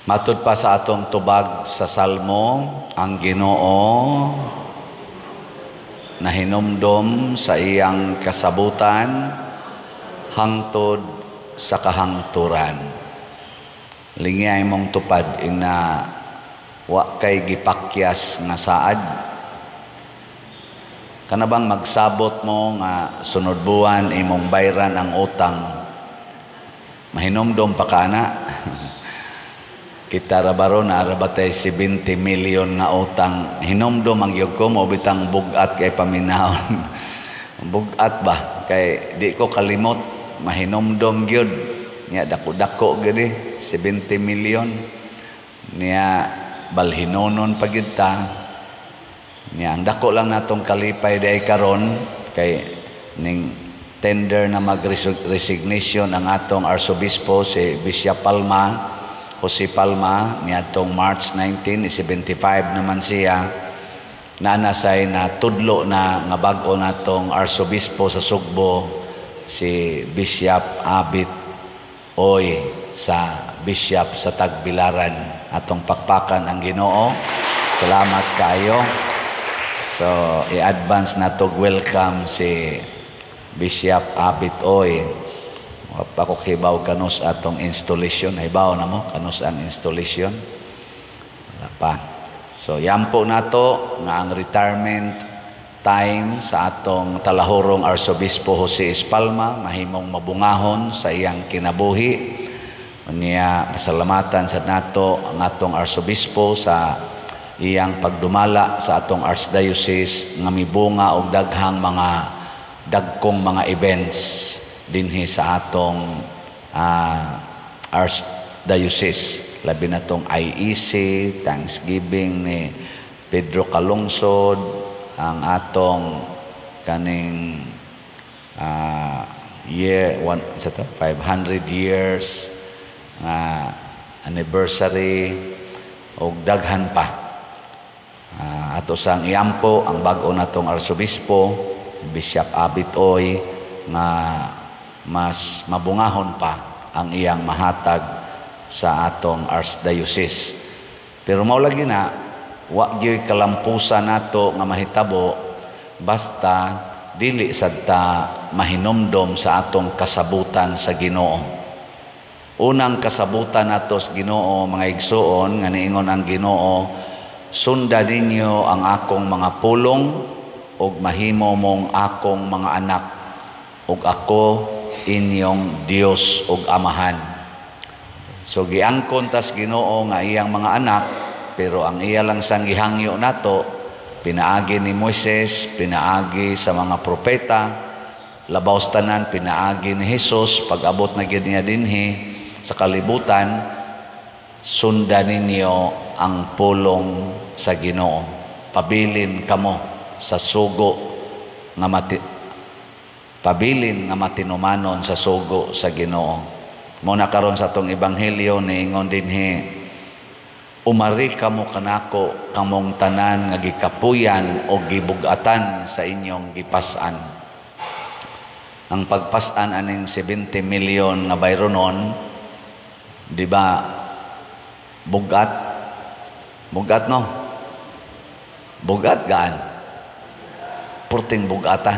Matud pa sa atong tubag sa Salmo, ang Ginoo nahinumdom sa iyang kasabutan hangtod sa kahangturan. Lingiyay mong tupad ingna wa kay gipakyas nga saad. Kana bang magsabot mo nga sunod buwan imong bayran ang utang, mahinumdom pa ka na? Kita ra baron na ra batay 70 million nga utang, hinumdom ang gyud ko mo bitang bugat kay paminawon. Bugat ba kay di ko kalimot, mahinumdom gyud niya, dako-dako gyud eh, 70 million niya, balhinonon pa gyud ta niya. Ang dako lang natong kalipay diay karon kay ning tender na mag-resignation ang atong arsobispo, si Bishop Palma, Jose Palma, niadtong March 19, 75 naman siya. Naanasay na tudlo na nga bag-o natong arsobispo sa Sugbo, si Bishop Abit Oy sa Bishop sa Tagbilaran. Atong pakpakan ang Ginoo. Salamat kaayo. So, i-advance na to, welcome si Bishop Abit Oy. Wa pa ko kibaw kanus atong installation. Hibaw na mo kanus ang installation? Wala pa. So, yampo nato nga ang retirement time sa atong talahurong Arsobispo Jose Espalma mahimong mabungahon sa iyang kinabuhi. Unya pasalamatan sa nato ang atong arsobispo sa iyang pagdumala sa atong archdiocese nga mibunga og daghang mga dagkong mga events dinhi sa atong archdiocese, labi na tong IEC, Thanksgiving ni Pedro Calungsod, ang atong kaning year one sa to 500 years nga anniversary og daghan pa. Ato sang iampo ang bag-o natong arsobispo, Bishop Abit Oy, nga mas mabungahon pa ang iyang mahatag sa atong archdiocese. Pero mao lagi na wa gyud kalampusan nato nga mahitabo basta dili sad ta mahinumdom sa atong kasabutan sa Ginoo. Unang kasabutan nato sa Ginoo, mga igsuon, nga niingon ang Ginoo, "Sunda ninyo ang akong mga pulong ug mahimo mong akong mga anak ug ako inyong Dios ug Amahan." So giangkon tas Ginoo nga iyang mga anak, pero ang iya lang sang gihangyo nato pinaagi ni Moises, pinaagi sa mga propeta, labaw sa tanan pinaagi ni Jesus pag-abot na gyud niya dinhi sa kalibutan, sunda ninyo ang pulong sa Ginoo. Pabilin kamo sa sugo nga mati pabilin nga matinumanon sa sugo sa Ginoo. Mo na karon sa atong ebanghelyo niingon dinhi, "Umari kamo kanako kamong tanan nga gikapuyan o gibugatan sa inyong gipas-an." Ang pagpas-an aning 70 million nga bayronon, di ba bugat? Bugat, no? Bugat gaan. Purting bugata.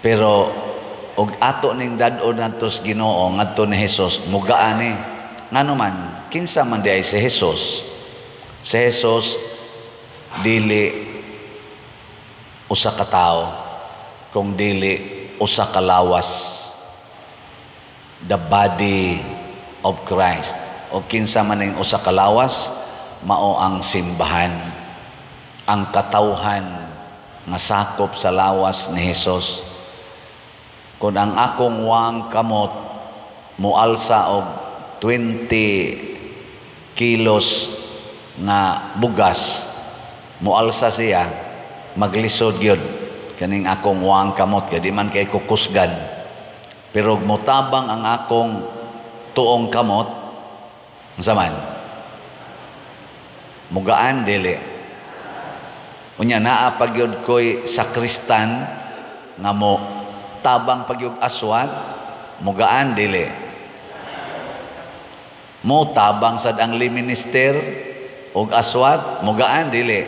Pero og ato ning dad-on ngadto sa Ginoo, ngadto ni Jesus, mugaan ni. Ngano man, kinsa man diay si Jesus? Si Jesus dili usa ka tawo, kung dili usa ka lawas, the body of Christ. O kinsa man ning usa ka lawas? Mao ang simbahan, ang katawhan nga sakop sa lawas ni Jesus. Kung ang akong wang kamot mualsa og 20 kilos nga bugas, mualsa siya, maglisod gyud kaning akong wang kamot kay di man kay kukusgan. Pero mutabang ang akong tuong kamot, unsa man? Mugaan dili? Unya naa pa gyud koy sakristan nga mo tabang pa gyud aswat, mugaan dili? Mo tabang sad ang lay minister og aswat, mugaan dili?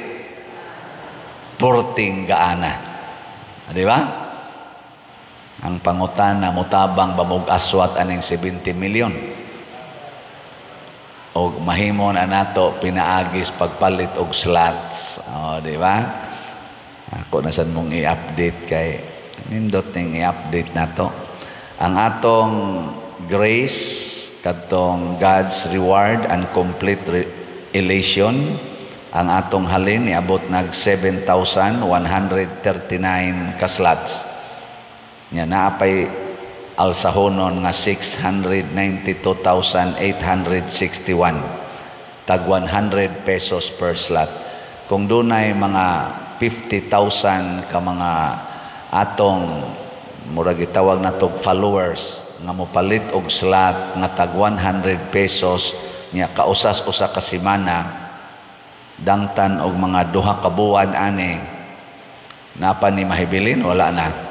Porting gaana. Di ba? Ang pangutana, mutabang ba mog aswat aning 70 million? Og mahimo na nato pinaagis pagpalit og slots. O, di ba? Ako na sad mong i-update kay nindot ning i-update nato. Ang atong grace, kadtong God's reward and complete elation, ang atong halin niabot nag 7,139 ka slots. Nya naapay alsahonon nga 692,861, tag 100 pesos per slot. Kung dunay mga 50,000 ka mga atong murag gitawag nato followers nga mopalit og slot nga tag 100 pesos nya kausas usa ka semana, dangtan og mga 2 ka buwan ani, napa ni mahibilin? Wala na.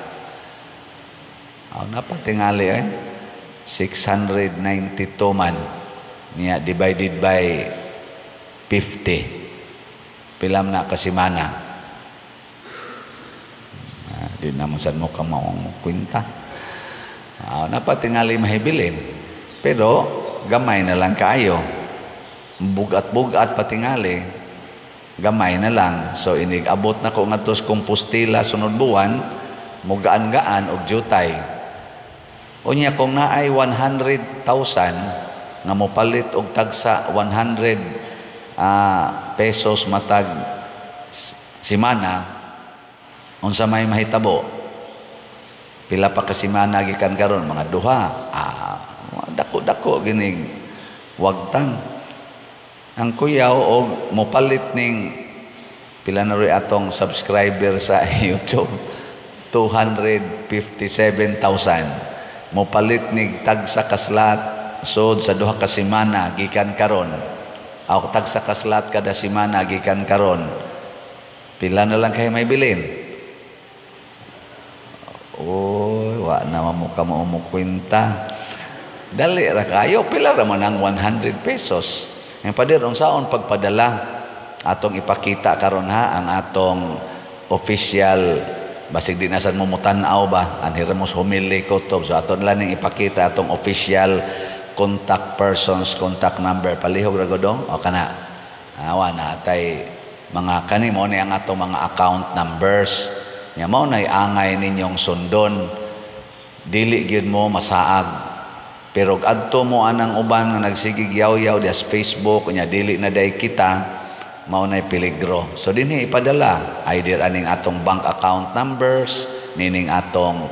Oh, napatingali eh. 692 man niya divided by 50. Pila man na kasimana? Ah, di naman sad mo ka maong kwenta. Ah, napatingali mahibilin. Pero gamay na lang kaayo. Bugat-bugat patingali. Gamay na lang. So inig abot na ko ngadto sa Compostela sunod buwan, mugaan-gaan og jutay. Unya kung naay 100,000 nga mopalit og tagsa 100 pesos matag simana, unsa may mahitabo? Pila pa ka semana gikan karon? Mga duha. Ah, dako-dako ginig wagtang. Ang kuyaw og mopalit ning, pila na ro'y atong subscriber sa YouTube? 257,000. Mopalit nig tagsa ka slot sod sa 2 ka semana gikan karon. Aw, tagsa ka slot kada semana gikan karon. Pila na lang kay may bilin? Oy, wa na mo ka mo kwenta. Dali ra kayo, pila ra man ang 100 pesos? Ang pader, unsaon pagpadala? Atong ipakita karon ha ang atong official, basig di na sad mo mutan-aw ba, anhi ra mo humili ko to. So aton lang ning ipakita atong official contact persons, contact number. Palihog ra godong o kana. Awa na atay mga kani mo ni ang atong mga account numbers. Nya mao nay angay ninyong sundon. Dili gyud mo masaag. Pero adto mo anang uban nga nagsigig yaw-yaw diya sa Facebook nya dili na day kita, mao nay peligro. So dinhi ipadala either aning atong bank account numbers, nining atong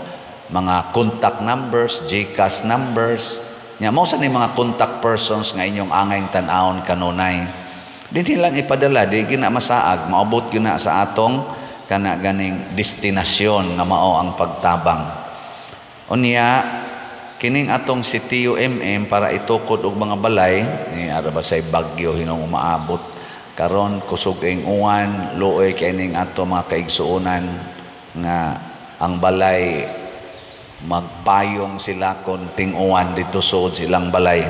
mga contact numbers, GCash numbers. Nya mao sa ni mga contact persons nga inyong angay tan-awon kanunay. Dinhi lang ipadala, di gina masaag, maabot gyud na sa atong kana ganing destinasyon nga mao ang pagtabang. Unya kining atong si TUMM para itukod og mga balay ni ara ba say bagyo hinong umaabot karon, kusog ing uwan, luoy kay ning ato mga kaigsuonan nga ang balay magpayong sila kon ting-uwan dito suod silang balay.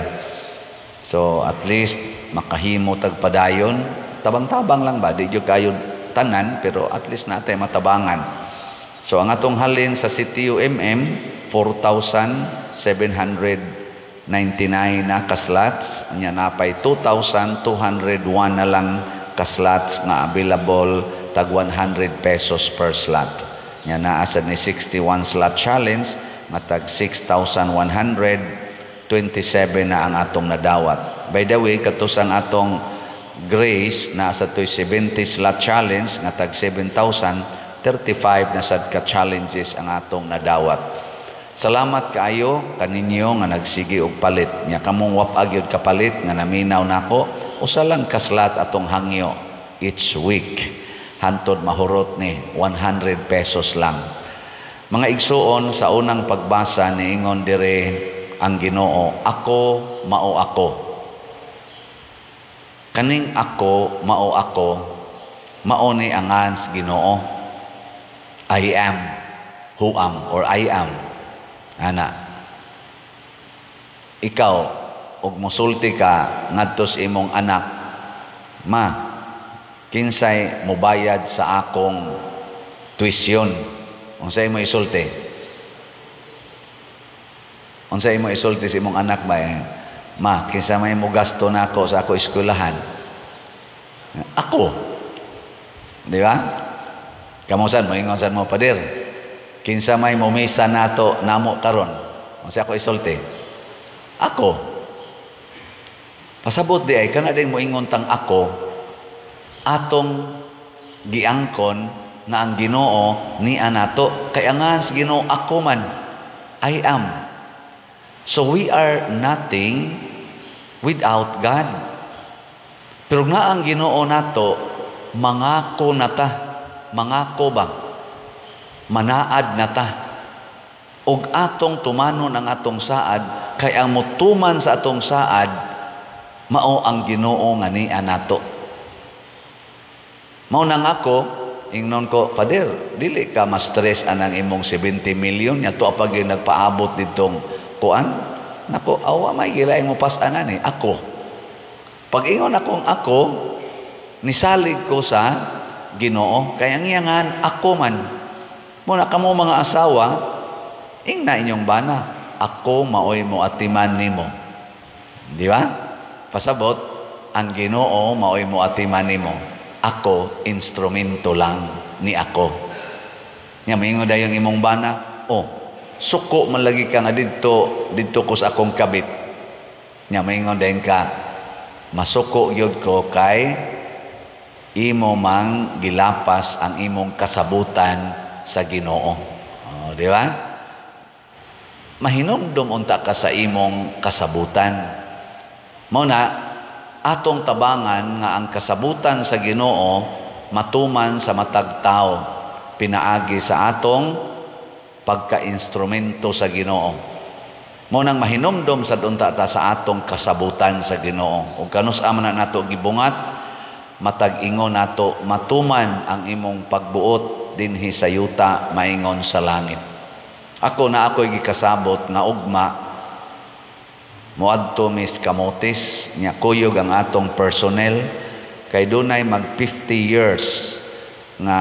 So at least makahimo tag padayon, tabang-tabang lang ba, di jud kayo tanan, pero at least natay matabangan. So ang atong halin sa CTUMM, 4,799 na ka-slots. Nya napay 2,201 na lang ka-slots nga available, tag 100 pesos per slot. Nya naa sad ni 61 slot challenge nga tag 6,127 na ang atong nadawat. By the way, katusang atong Grace na sa to'y 70 slot challenge nga tag 7,035 na sad ka challenges ang atong nadawat. Salamat kaayo kaninyo nga nagsigi og palit. Nya kamong wap-a gyud kapalit nga naminaw nako, usa lang ka slot atong hangyo each week. Hantod mahurot ni 100 pesos lang. Mga igsuon, sa unang pagbasa niingon dire ang Ginoo, "Ako mao ako." Kaning "Ako mao ako", mao ni angan sa Ginoo. "I am who am" or "I am." Ana. Ikaw, ug mosulti ka ngadto sa imong anak, "Ma, kinsay mobayad sa akong tuition?" Unsa imo isulti? Unsa imo isulti sa imong anak ba? "Ma, kinsa may mo gasto nako sa ako eskwelahan?" "Ako." Di ba? Kamo sad moingon sad mo, "Pader, kinsa may momisa nato namo karon?" Unsa ako isulti? "Ako." Pasabot di ay kana din moingon tang "ako", atong giangkon nga ang Ginoo ni anato, kay ang sa Ginoo "Ako man", "I am". So we are nothing without God. Pero nga ang Ginoo nato, mangako na ta, mangako ba? Manaad na ta. Og atong tumanon ang atong saad, kay ang mutuman sa atong saad mao ang Ginoo nga niya nato. Mao nang ako, ingnon ko, "Pader, dili ka ma-stress anang imong 70 million, nya to pag nagpaabot ditong kuan." Nako, awa may gilaing mo pas-anan eh. "Ako." Pag ingon akong "ako", nisalig ko sa Ginoo. Kaya ang iyangan, "Ako man." Muna kamo mga asawa, ingna inyong bana, "Ako maoy mo atiman nimo." Di ba? Pasabot, ang Ginoo maoy mo atiman nimo. Ako, instrumento lang ni ako. Nya moingon dayon imong bana, "Oh, suko man lagi ka nga didto didto ko sa akong kabit." Nya moingon dayon ka, "Masuko gyud ko kay imo mang gilapas ang imong kasabutan sa Ginoo." Oh, di ba? Mahinumdum unta ka sa imong kasabutan. Mao na atong tabangan nga ang kasabutan sa Ginoo matuman sa matag tao pinaagi sa atong pagka-instrumento sa Ginoo. Mao nang mahinumdom sad unta ta sa atong kasabutan sa Ginoo. Ug kanus-a man na nato gibungat, matag ingon nato, "Matuman ang imong pagbuot dinhi sa yuta maingon sa langit." Ako na ako'y gikasabot nga ugma moadto mis Camotes, nya kuyog ang atong personnel kay dunay mag 50 years nga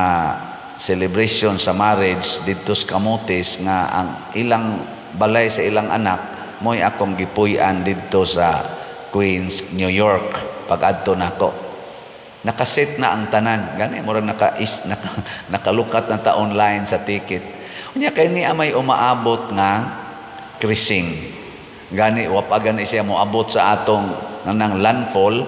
celebration sa marriage didto sa Camotes, nga ang ilang balay sa ilang anak mo'y akong gipuy-an didto sa Queens, New York. Pag-adto nako, nakaset na ang tanan, gani murag nakalukat na ta online sa ticket. Unya kay niya may umaabot nga krising, gani wa pa gani siya moabot sa atong nang landfall,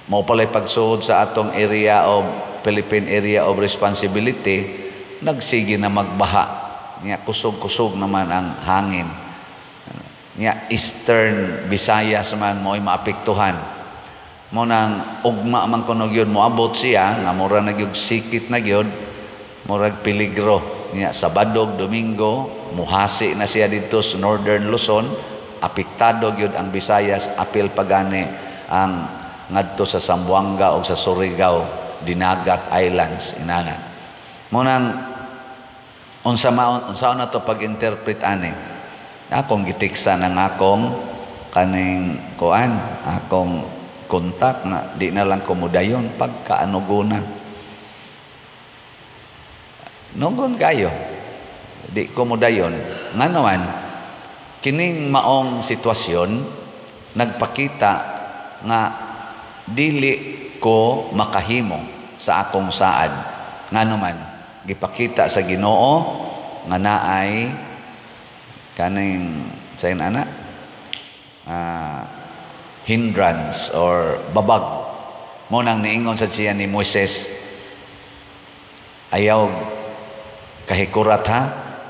mao pala'y pagsuod sa atong area of Philippine Area of Responsibility, nagsige na magbaha. Nya kusog-kusog naman ang hangin. Nya Eastern Visayas man mo'y maapektuhan. Mo nang ugma man kuno gyud moabot siya nga mura na gyud sikit na gyud, murag peligro. Nya Sabado, Domingo muhasi na siya didto sa Northern Luzon, apektado gyud ang Visayas, apil pagani ang ngadto sa Zamboanga o sa Surigao, Dinagat Islands inana. Mo nang unsa maon unsa na to pag-interpret ani, akong gitiksa ng akong kaning kuan, akong kontak nga di na lang kumudayon pagkaanuguna. Nugon kayo, di ko modayon. Nga naman, kining maong sitwasyon nagpakita nga dili ko makahimo sa akong saad. Nga naman, gipakita sa Ginoo nga naay kaning sa ana hindrance or babag. Mo nang niingon sa siya ni Moises, "Ayaw kahikurat ha,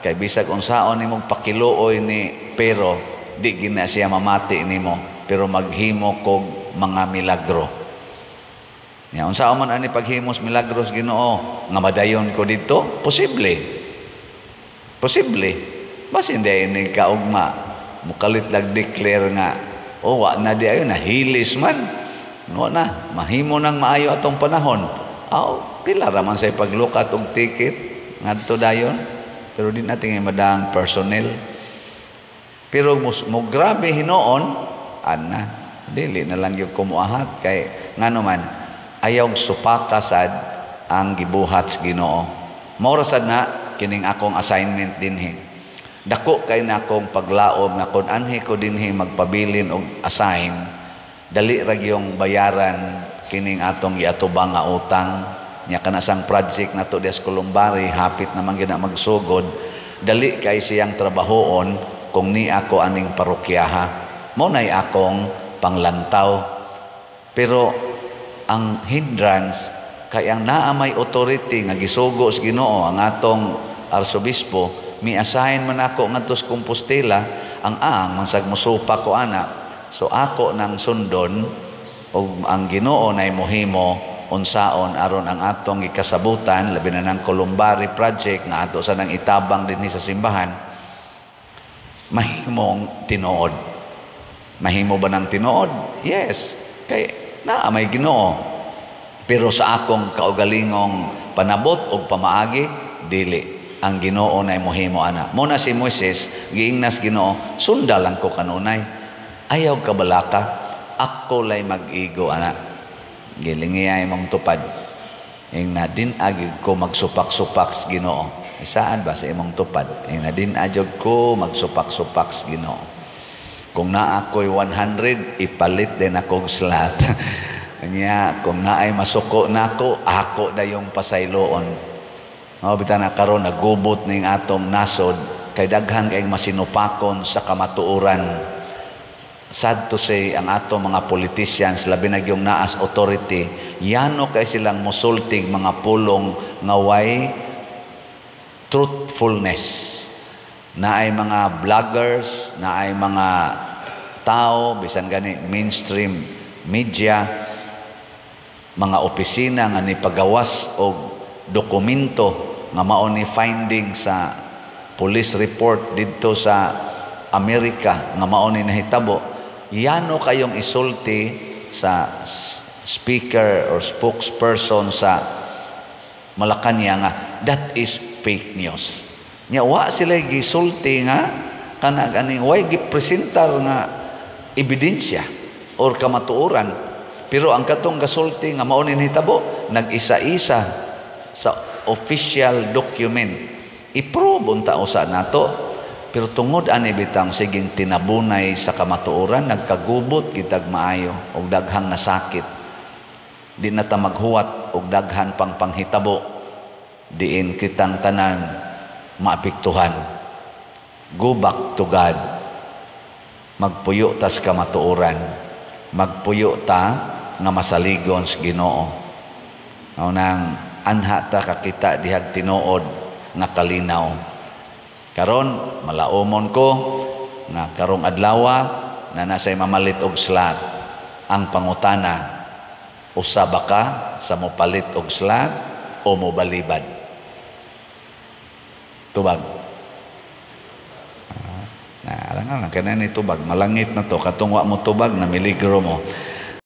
kay bisag unsaon nimong pakiluoy ni pero di gina siya mamati nimo, pero maghimo kog mga milagro." Nya unsaon man ani paghimos milagros, Ginoo, nga madayon ko didto? Posible. Posible. Basin di ni kaugma mukalit lag declare nga, "Oh, wa na di ayo nahilis man. No na, mahimo nang maayo atong panahon." Aw, pila ra man say paglukat og ticket ngadto dayon. Pero di natin madang personnel. Pero mo grabe hinuon ana, dili na lang gyud ko moahat kay ngano man ayaw supaka sad ang gibuhat sa Ginoo. Mao ra sad na kining akong assignment dinhi. Dako kay na akong paglaom nga kon anhi ko dinhi magpabilin og assign, dali ra gyung bayaran kining atong giatubang nga utang. Nya kana sang project nato diha sa Columbari, hapit naman gyud na magsugod, dali kay siyang trabahoon kung ni ako aning parokyaha. Mao nay akong panglantaw. Pero ang hindrance kay ang naa may authority nga gisugo sa Ginoo, ang atong arsobispo, mi-assign man ako ngadto sa Compostela, ang mansag mosupa ko ana. So ako nang sundon ug ang Ginoo nay mohimo unsaon aron ang atong gikasabutan, labi na ng Columbari project nga ato sa nang itabang dinhi sa simbahan, mahimong tinuod. Mahimo ba ng tinuod? Yes, kay naa may Ginoo. Pero sa akong kaugalingong panabot og pamaagi, dili. Ang Ginoo nay mohimo ana. Mo na si Moises giingnas Ginoo, sunda lang ko kanunay. Ayaw kabalaka, ako lay mag-igo ana. Gilingiyay mong tupad. Ing na din agi ko magsupak-supak sa Ginoo. Isaan ba sa imong tupad? Ing na din adyog ko magsupak-supak sa Ginoo. Kung naa ko'y 100, ipalit din akong slot. Nya, kung naay masuko nako, ako dayong pasayloon. Mao bitaw na karon nagubot ning atong nasod kay daghan kay masinupakon sa kamatuoran. Sad to say, ang atong mga politicians, labi na gyung naas authority, yano kay silang musultig mga pulong nga way truthfulness. Naay mga vloggers, naay mga tao, bisan gani mainstream media, mga opisina nga nipagawas og dokumento nga mao ni finding sa police report didto sa Amerika nga mao ni nahitabo. Yano kayong isulti sa speaker or spokesperson sa Malacañang nga that is fake news. Nya wa sila gisulti nga kana ganing way gipresentar nga ebidensya or kamatuoran. Pero ang katong gasulti nga mao ni nahitabo, nag-isa-isa sa official document. I-prove unta usa nato. Pero tungod ani bitang siging tinabunay sa kamatuoran, nagkagubot kitag maayo og daghang nasakit. Di na ta maghuwat og daghan pang panghitabo, diin kitang tanan maapektuhan. Go back to God. Magpuyo tas kamatuoran. Magpuyo ta nga masaligon sa Ginoo. Mao nang anha ta kakita dihag tinuod nga kalinaw. Karon malaumon ko nga karong adlawa na nasay mamalit og slot. Ang pangutana, usa ba ka sa mopalit og slot o mobalibad? Tubag. Na alang lang kay ni tubag, malangit na to, katong wa mo tubag na miligro mo.